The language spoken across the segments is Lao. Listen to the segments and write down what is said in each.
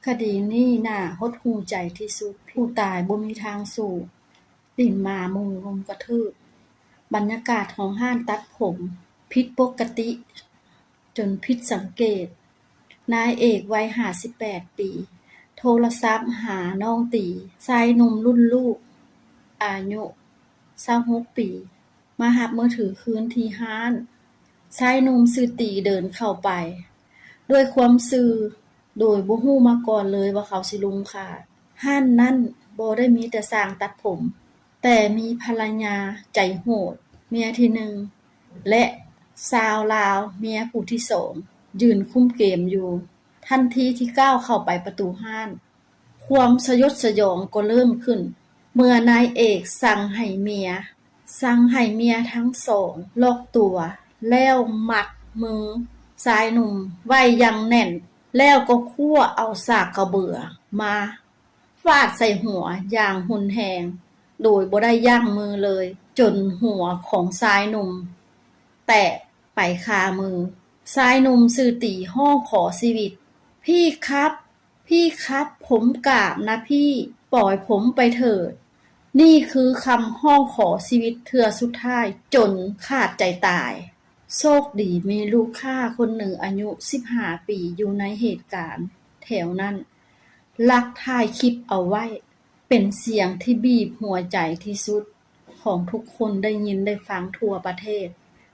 ຄະດີນີ້ໜ້າຫົດຫູ່ໃຈທີ່ສຸດ. ຜູ້ຕາຍບໍ່ມີທາງສູ້, ຕີນໝາມຸງລົງກະເທີກ. ບັນຍາກາດຂອງຮ້ານຕັດຜົມຜິດປົກກະຕິຈົນຜິດສັງເກດ. ນາຍເອກໄວຫ້າສິບແປດປີ ໂທລະສັບຫານ້ອງຕີ, ຊາຍໜຸ່ມລຸ້ນລູກ ອາຍຸຊາວຫົກປີ ມາຮັບມືຖືຄືນທີ່ຮ້ານ. ຊາຍໜຸ່ມຊື່ຕີເດີນເຂົ້າໄປດ້ວຍຄວາມຊື່ ໂດຍບໍ່ຮູ້ມາກ່ອນເລີຍວ່າເຂົາຊິລຸມຂ້າ. ຮ້ານນັ້ນບໍ່ໄດ້ມີແຕ່ຊ່າງຕັດຜົມ, ແຕ່ມີພັນລະຍາໃຈໂຫດ ເມຍທີໜຶ່ງ ແລະ ຊາວລາວເມຍຜູ້ທີສອງ ຢືນຄຸມເກມຢູ່. ທັນທີທີ່ກ້າວເຂົ້າໄປປະຕູຮ້ານ, ຄວາມສະຍົດສະຫຍອງກໍເລີ່ມຂຶ້ນ ເມື່ອນາຍເອກສັ່ງໃຫ້ເມຍ, ສັ່ງໃຫ້ເມຍທັງສອງລັອກຕົວ ແລ້ວມັດມືຊາຍໜຸ່ມໄວ້ຢ່າງແໜ້ນ, ແລ້ວກໍຄວ້າເອົາສາກກະເບືອມາຟາດໃສ່ຫົວຢ່າງຮຸນແຮງ ໂດຍບໍ່ໄດ້ຢັ້ງມືເລີຍ, ຈົນຫົວຂອງຊາຍໜຸ່ມແຕກໄປຄາມື. ຊາຍໜຸ່ມຊື່ຕີຮ້ອງຂໍຊີວິດ, ພີ່ຄັບ! ພີ່ຄັບ! ຜົມກາບນະພີ່! ປ່ອຍຜົມໄປເຖີດ! ນີ້ຄືຄຳຮ້ອງຂໍຊີວິດເທື່ອສຸດທ້າຍ ຈົນຂາດໃຈຕາຍ. ໂຊກດີມີລູກຄ້າຄົນໜຶ່ງອາຍຸສິບຫ້າປີຢູ່ໃນເຫດການແຖວນັ້ນ ລັກຖ່າຍຄລິບເອົາໄວ້. ເປັນສຽງທີ່ບີບຫົວໃຈທີ່ສຸດຂອງທຸກຄົນໄດ້ຍິນໄດ້ຟັງທົ່ວປະເທດ.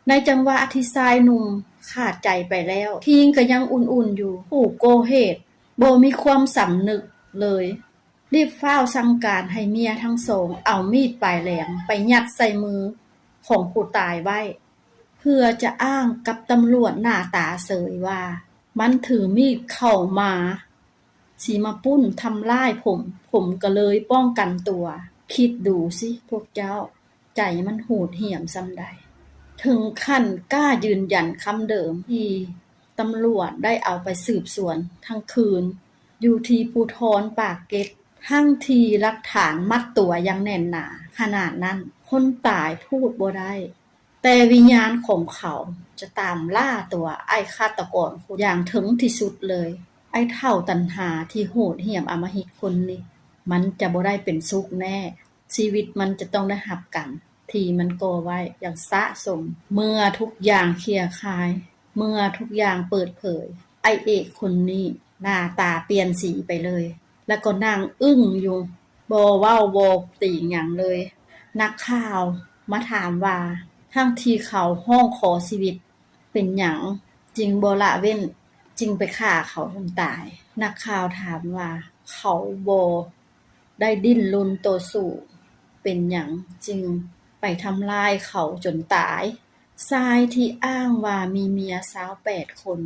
ໃນຈັງຫວະທີ່ຊາຍໜຸ່ມຂາດໃຈໄປແລ້ວ, ຄີງກໍຍັງອຸ່ນໆຢູ່. ຜູ້ກໍ່ເຫດບໍ່ມີຄວາມສຳນຶກເລີຍ, ຣີບຟ້າວສັ່ງການໃຫ້ເມຍທັງສອງເອົາມີດປາຍແຫຼມໄປຍັດໃສ່ມືຂອງຜູ້ຕາຍໄວ້ ເພື່ອຈະອ້າງກັບຕຳຫຼວດໜ້າຕາເສີຍວ່າ ມັນຖືມີດເຂົ້າມາ ຊິມາປຸ້ນທຳລາຍຜົມ, ຜົມກໍເລີຍປ້ອງກັນຕົວ. ຄິດດູຊິພວກເຈົ້າ, ໃຈມັນໂຫດຫ້ຽມສ່ຳໃດ, ເຖິງຂັ້ນກ້າຢືນຢັນຄຳເດີມທີ່ຕຳຫຼວດໄດ້ເອົາໄປສືບສວນທັງຄືນຢູ່ທີ່ພູທອນປາກເກັດ, ທັງທີ່ຫຼັກຖານມັດຕົວຢ່າງແໜ້ນໜາຂະໜາດນັ້ນ. ຄົນຕາຍພູດບໍ່ໄດ້, ແຕ່ວິນຍານຂອງເຂົາຈະຕາມລ່າຕົວອ້າຍຄາດຕະກອນຄົນຢ່າງເຖິງທີ່ສຸດເລີຍ. ອ້າຍເຖົ້າຕັນຫາທີ່ໂຫດຫ້ຽມອຳມະຫິດຄົນນີ້ ມັນຈະບໍ່ໄດ້ເປັນສຸກແນ່. ຊີວິດມັນຈະຕ້ອງໄດ້ຮັບກຳທີ່ມັນກໍ່ໄວ້ຢ່າງສະສົມ. ເມື່ອທຸກຢ່າງເຄລຍຄາຍ, ເມື່ອທຸກຢ່າງເປີດເຜີຍ, ອ້າຍເອກຄົນນີ້ໜ້າຕາປ່ຽນສີໄປເລີຍ. ແລ້ວກໍນັ່ງອຶ້ງຢູ່, ບໍ່ເວົ້າບໍ່ຕີຫຍັງເລີຍ. ນັກຂ່າວມາຖາມວ່າ ທັງທີ່ເຂົາຮ້ອງຂໍຊີວິດ, ເປັນຫຍັງຈຶ່ງບໍ່ລະເວັ້ນ, ຈຶ່ງໄປຂ້າເຂົາຈົນຕາຍ? ນັກຂ່າວຖາມວ່າ ເຂົາບໍ່ໄດ້ດີ້ນລົນຕໍ່ສູ້, ເປັນຫຍັງຈຶ່ງໄປທຳລາຍເຂົາຈົນຕາຍ? ຊາຍທີ່ອ້າງວ່າມີເມຍຊາວແປດຄົນ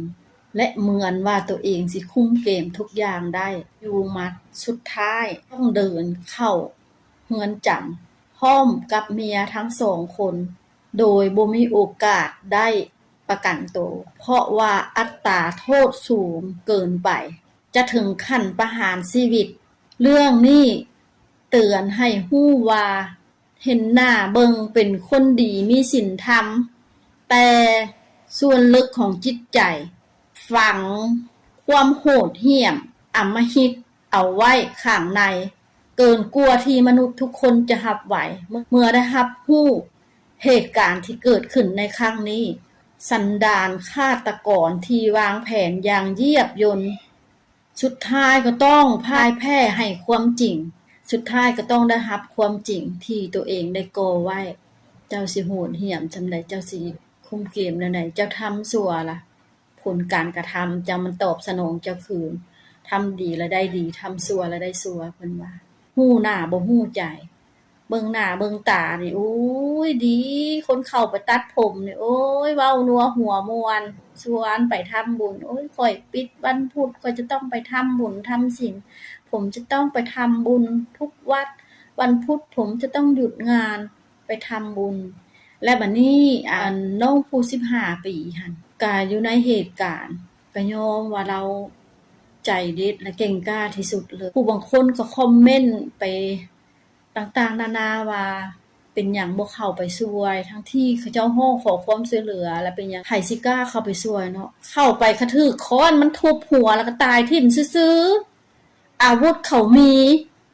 ແລະ ເໝືອນວ່າຕົວເອງຊິຄຸມເກມທຸກຢ່າງໄດ້ຢູ່ໝັດ, ສຸດທ້າຍຕ້ອງເດີນເຂົ້າເຮືອນຈຳພ້ອມກັບເມຍທັງສອງຄົນ ໂດຍບໍ່ມີໂອກາດໄດ້ປະກັນໂຕ, ເພາະວ່າອັດຕາໂທດສູງເກີນໄປ, ຈະເຖິງຂັ້ນປະຫານຊີວິດ. ເລື່ອງນີ້ເຕືອນໃຫ້ຮູ້ວ່າ ເຫັນໜ້າເບິ່ງເປັນຄົນດີມີສິນທຳ, ແຕ່ສ່ວນເລິກຂອງຈິດໃຈຝັງຄວາມໂຫດຫ້ຽມອຳມະຫິດເອົາໄວ້ຂ້າງໃນ ເກີນກວ່າທີ່ມະນຸດທຸກຄົນຈະຮັບໄຫວ. ເມື່ອໄດ້ຮັບຮູ້ເຫດການທີ່ເກີດຂຶ້ນໃນຄັ້ງນີ້, ສັນດານຄາດຕະກອນທີ່ວາງແຜນຢ່າງຢ້ຽບຍົນ ສຸດທ້າຍກໍຕ້ອງພ່າຍແພ້ໃຫ້ຄວາມຈິງ, ສຸດທ້າຍກໍຕ້ອງໄດ້ຮັບຄວາມຈິງທີ່ຕົວເອງໄດ້ກໍ່ໄວ້. ເຈົ້າຊິໂຫດຫ້ຽມສ່ຳໃດ, ເຈົ້າຊິຄຸມເກມແນວໃດ, ເຈົ້າທຳຊົ່ວລະ, ຜົນການກະທຳເຈົ້າມັນຕອບສະໜອງເຈົ້າຄືນ. ທຳດີລະໄດ້ດີ, ທຳຊົ່ວລະໄດ້ຊົ່ວ, ເພິ່ນວ່າ ຮູ້ໜ້າບໍ່ຮູ້ໃຈ. ເບິ່ງໜ້າເບິ່ງຕານີ້ ໂອ້ຍ ດີ, ຄົນເຂົ້າໄປຕັດຜົມນີ້ ໂອ້ຍ ເວົ້ານົວຫົວມ່ວນ, ຊວນໄປທຳບຸນ. ໂອ້ຍ ຂ້ອຍປິດວັນພຸດ, ຂ້ອຍຈະຕ້ອງໄປທຳບຸນທຳສິນ, ຜົມຈະຕ້ອງໄປທຳບຸນທຸກວັດ, ວັນພຸດຜົມຈະຕ້ອງຢຸດງານໄປທຳບຸນ. ແລະ ບາດນີ້ ອັນ ນ້ອງຜູ້ສິບຫ້າປີຫັ້ນ ກະຢູ່ໃນເຫດການ, ກະຍອມວ່າລາວໃຈເດັດ ແລະ ເກັ່ງກ້າທີ່ສຸດເລີຍ. ຜູ້ບາງຄົນກໍຄອມເມັນໄປ ຕ່າງໆນານາວ່າ ເປັນຫຍັງບໍ່ເຂົ້າໄປຊ່ວຍ ທັງທີ່ເຂົາເຈົ້າຮ້ອງຂໍຄວາມຊ່ວຍເຫຼືອ ແລ້ວເປັນຫຍັງໃຜຊິກ້າເຂົ້າໄປຊ່ວຍເນາະ. ເຂົ້າໄປກະຖືກຄ້ອນມັນທຸບຫົວ ແລ້ວກະຕາຍຖິ້ມຊື່ ອາວຸດເຂົາມີ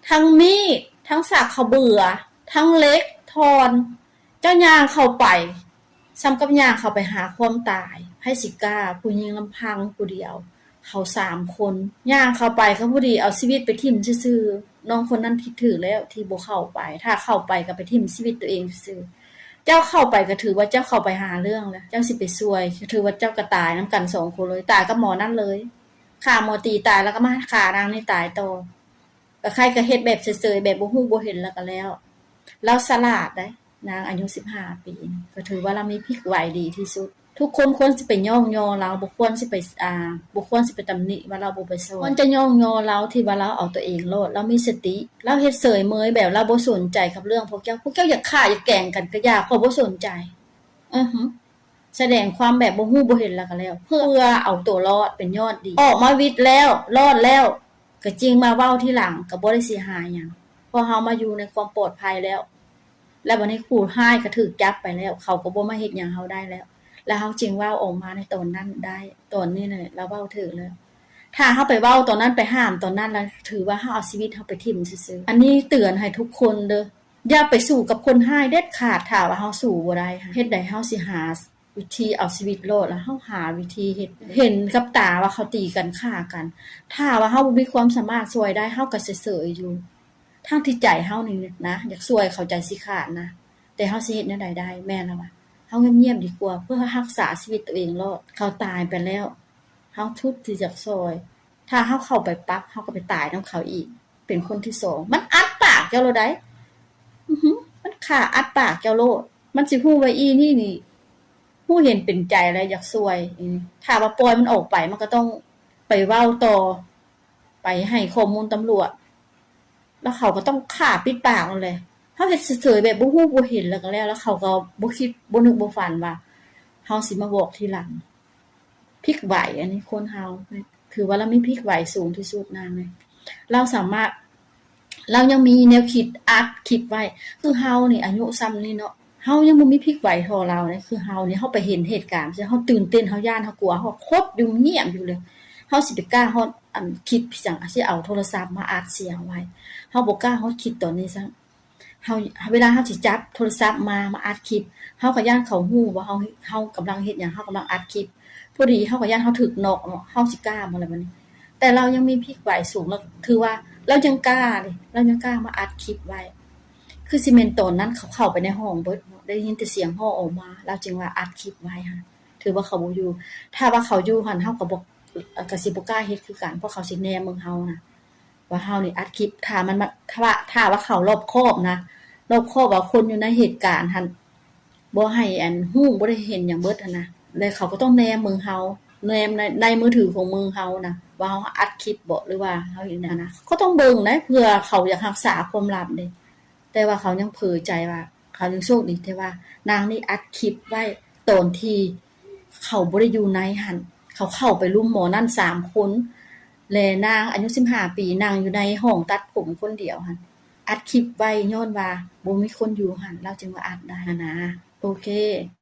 ທັງມີດ ທັງສາກເຂົ້າເບືອ ທັງເຫຼັກ ທ່ອນ. ເຈົ້າຍ່າງເຂົ້າໄປ ສ່ຳກັບຍ່າງເຂົ້າໄປຫາຄວາມຕາຍ. ໃຜຊິກ້າ ຜູ້ຍິງລຳພັງຜູ້ດຽວ ເຂົາສາມຄົນ ຍ່າງເຂົ້າໄປ ເຂົາພໍດີເອົາຊີວິດໄປຖິ້ມຊື່ໆ. ນ້ອງຄົນນັ້ນຄິດຖືກແລ້ວທີ່ບໍ່ເຂົ້າໄປ. ຖ້າເຂົ້າໄປກໍໄປຖິ້ມຊີວິດຕົວເອງຊື່ໆ. ເຈົ້າເຂົ້າໄປກໍຖືວ່າເຈົ້າເຂົ້າໄປຫາເລື່ອງແລ້ວ. ເຈົ້າຊິໄປຊ່ວຍ ກໍຖືວ່າເຈົ້າກໍຕາຍນຳກັນສອງຄົນເລີຍ. ຕາຍກັບໝໍນັ້ນເລີຍ. ຂ້າໝໍຕີຕາຍ ແລ້ວກໍມາຂ້ານາງນີ້ຕາຍຕໍ່. ກໍໃຄກໍເຮັດແບບເສີຍໆ ແບບບໍ່ຮູ້ບໍ່ເຫັນແລ້ວກໍແລ້ວ. ລາວສະຫຼາດໄດ໋ ນາງອາຍຸສິບຫ້າປີນີ້ ກໍຖືວ່າລາວມີພິກໄວດີທີ່ສຸດ. ທຸກຄົນຄວນຊິໄປຍ້ອງຍໍລາວ ບໍ່ຄວນຊິໄປ ອ່າ ບໍ່ຄວນຊິໄປຕຳໜິວ່າລາວບໍ່ໄປຊ່ອຍ. ຄວນຈະຍ້ອງຍໍລາວທີ່ວ່າລາວເອົາຕົວເອງລອດ, ລາວມີສະຕິ, ລາວເຮັດເສີຍເມີຍແບບລາວບໍ່ສົນໃຈກັບເລື່ອງພວກເຈົ້າ. ພວກເຈົ້າຢາກຂ້າຢາກແກງກັນກໍຢ່າ, ຂ້ອຍບໍ່ສົນໃຈ. ອືຮຶ ສະແດງຄວາມແບບບໍ່ຮູ້ບໍ່ເຫັນແລ້ວກໍແລ້ວ ເພື່ອເອົາຕົວລອດເປັນຍອດດີ. ອອກມາວິດແລ້ວ ລອດແລ້ວ ກໍຈຶ່ງມາເວົ້າທີຫຼັງ ກໍບໍ່ໄດ້ເສຍຫາຍຫຍັງ ເພາະເຮົາມາຢູ່ໃນຄວາມປອດໄພແລ້ວ. ແລ້ວບັດນີ້ຜູ້ຮ້າຍກໍຖືກຈັບໄປແລ້ວ ເຂົາກໍບໍ່ມາເຮັດຫຍັງເຮົາໄດ້ແລ້ວ ແລ້ວເຮົາຈຶ່ງເວົ້າອອກມາໃນຕອນນັ້ນໄດ້. ຕອນນີ້ແຫຼະລາວເວົ້າຖືກແລ້ວ. ຖ້າເຮົາໄປເວົ້າຕອນນັ້ນ ໄປຫ້າມຕອນນັ້ນ ລະຖືວ່າເຮົາເອົາຊີວິດເຮົາໄປຖິ້ມຊື່ໆ. ອັນນີ້ເຕືອນໃຫ້ທຸກຄົນເດີ້ ຢ່າໄປສູ້ກັບຄົນຮ້າຍເດັດຂາດ. ຖ້າວ່າເຮົາສູ້ບໍ່ໄດ້ ເຮັດໃດເຮົາຊິຫາວິທີເອົາຊີວິດລອດ? ລະເຮົາຫາວິທີເຮັດ ເຫັນກັບຕາວ່າເຂົາຕີກັນຂ້າກັນ. ຖ້າວ່າເຮົາບໍ່ມີຄວາມສາມາດຊ່ວຍໄດ້ ເຮົາກໍເສີຍໆຢູ່. ທັງທີ່ໃຈເຮົານີ້ນະ ຢາກຊ່ວຍເຂົາໃຈຊິຂາດນະ ແຕ່ເຮົາຊິເຮັດແນວໃດໄດ້? ແມ່ນລະວ່າ ເຮົາງຽບໆດີກວ່າ ເພື່ອຮັກສາຊີວິດຕົວເອງລອດ. ເຂົາຕາຍໄປແລ້ວ ເຮົາທຸກທີ່ຢາກຊ່ອຍ. ຖ້າເຮົາເຂົ້າໄປປັບ ເຮົາກໍໄປຕາຍນຳເຂົາອີກ ເປັນຄົນທີສອງ. ມັນອັດປາກເຈົ້າໂລດໃດ໋. ອືຮຶ ມັນຂ້າອັດປາກເຈົ້າໂລດ. ມັນຊິຮູ້ວ່າອີນີ້ນີ້ຮູ້ເຫັນເປັນໃຈ ແລະ ຢາກຊ່ວຍ. ອື ຖ້າວ່າປ່ອຍມັນອອກໄປ ມັນກໍຕ້ອງໄປເວົ້າຕໍ່ ໄປໃຫ້ຂໍ້ມູນຕຳຫຼວດ ແລ້ວເຂົາກໍຕ້ອງຂ້າປິດປາກນັ້ນແຫຼະ. ເຮົາເຮັດເສີຍໆແບບບໍ່ຮູ້ບໍ່ເຫັນແລ້ວກໍແລ້ວ ແລ້ວເຂົາກໍບໍ່ຄິດບໍ່ນຶກບໍ່ຝັນວ່າເຮົາຊິມາບອກທີຫຼັງ. ພິກໄວ ອັນນີ້ຄົນເຮົາ ຖືວ່າລາວມີພິກໄວສູງທີ່ສຸດນາງເລີຍ. ລາວສາມາດ ລາວຍັງມີແນວຄິດອັດຄລິບໄວ້. ຄືເຮົານີ້ອາຍຸຊ່ຳນີ້ເນາະ ເຮົາຍັງບໍ່ມີພິກໄວທໍ່ລາວເດ້. ຄືເຮົານີ້ ເຮົາໄປເຫັນເຫດການ ເຮົາຕື່ນເຕັ້ນ ເຮົາຢ້ານ ເຮົາກົວ ເຮົາຄົດຢູ່ງຽບຢູ່ເລີຍ. ເຮົາຊິໄປກ້າຮອດອັນຄລິບຫຍັງ ຊິເອົາໂທລະສັບມາອັດສຽງໄວ້. ເຮົາບໍ່ກ້າຮອດຄລິບຕອນນີ້ຊ້ຳ. ເຮົາ ເວລາເຮົາຊິຈັບໂທລະສັບມາ ມາອັດຄລິບ ເຮົາກໍຢ້ານເຂົາຮູ້ວ່າເຮົາ ເຮົາກຳລັງເຮັດຫຍັງ ເຮົາກຳລັງອັດຄລິບ. ພໍດີເຮົາກໍຢ້ານເຮົາຖືກນອກເນາະ ເຮົາຊິກ້າບໍ່ລະບັດນີ້? ແຕ່ລາວຍັງມີພິກໄວສູງ ລາວຖືວ່າລາວຍັງກ້າເດ້ ລາວຍັງກ້າມາອັດຄລິບໄວ້. ຄືຊິແມ່ນຕອນນັ້ນເຂົາເຂົ້າໄປໃນຫ້ອງເບິດເນາະ ໄດ້ຍິນແຕ່ສຽງຮ້ອງອອກມາ ລາວຈຶ່ງວ່າອັດຄລິບໄວ້ຫັ້ນ. ຖືວ່າເຂົາບໍ່ຢູ່. ຖ້າວ່າເຂົາຢູ່ຫັ້ນ ເຮົາກໍບໍ່ ກໍຊິບໍ່ກ້າເຮັດຄືກັນ ເພາະເຂົາຊິແນມເບິ່ງເຮົານະ ວ່າເຮົານີ້ອັດຄລິບ. ຖ້າມັນມາ ຖ້າວ່າ ຖ້າວ່າເຂົາລອບຄອບນະ ລອບຄອບວ່າຄົນຢູ່ໃນເຫດການຫັ້ນ ບໍ່ໃຫ້ອັນຮູ້ ບໍ່ໄດ້ເຫັນຫຍັງເບິດຫັ້ນນະ ແລ້ວເຂົາກໍຕ້ອງແນມເບິ່ງເຮົາ ແນມໃນ ໃນມືຖືຂອງມືເຮົານະ ວ່າເຮົາອັດຄລິບບໍ ຫຼືວ່າເຮົາເຮັດຫຍັງນະ ເຂົາກໍຕ້ອງເບິ່ງໄດ໋ ເພື່ອເຂົາຢາກຮັກສາຄວາມລັບເດ້. ແຕ່ວ່າເຂົາຍັງເຜີໃຈວ່າ ເຂົາຍັງໂຊກດີ ແຕ່ວ່ານາງນີ້ອັດຄລິບໄວ້ຕອນທີ່ເຂົາບໍ່ໄດ້ຢູ່ໃນຫັ້ນ ເຂົາເຂົ້າໄປລຸມໝໍນັ້ນສາມຄົນ ແລະ ນາງອາຍຸສິບຫ້າປີ ນັ່ງຢູ່ໃນຫ້ອງຕັດຜົມຄົນດຽວຫັ້ນ ອັດຄລິບໄວ້ ຍ້ອນວ່າບໍ່ມີຄົນຢູ່ຫັ້ນ ລາວຈຶ່ງວ່າອັດໄດ້ຫັ້ນນາ. ໂອເຄ.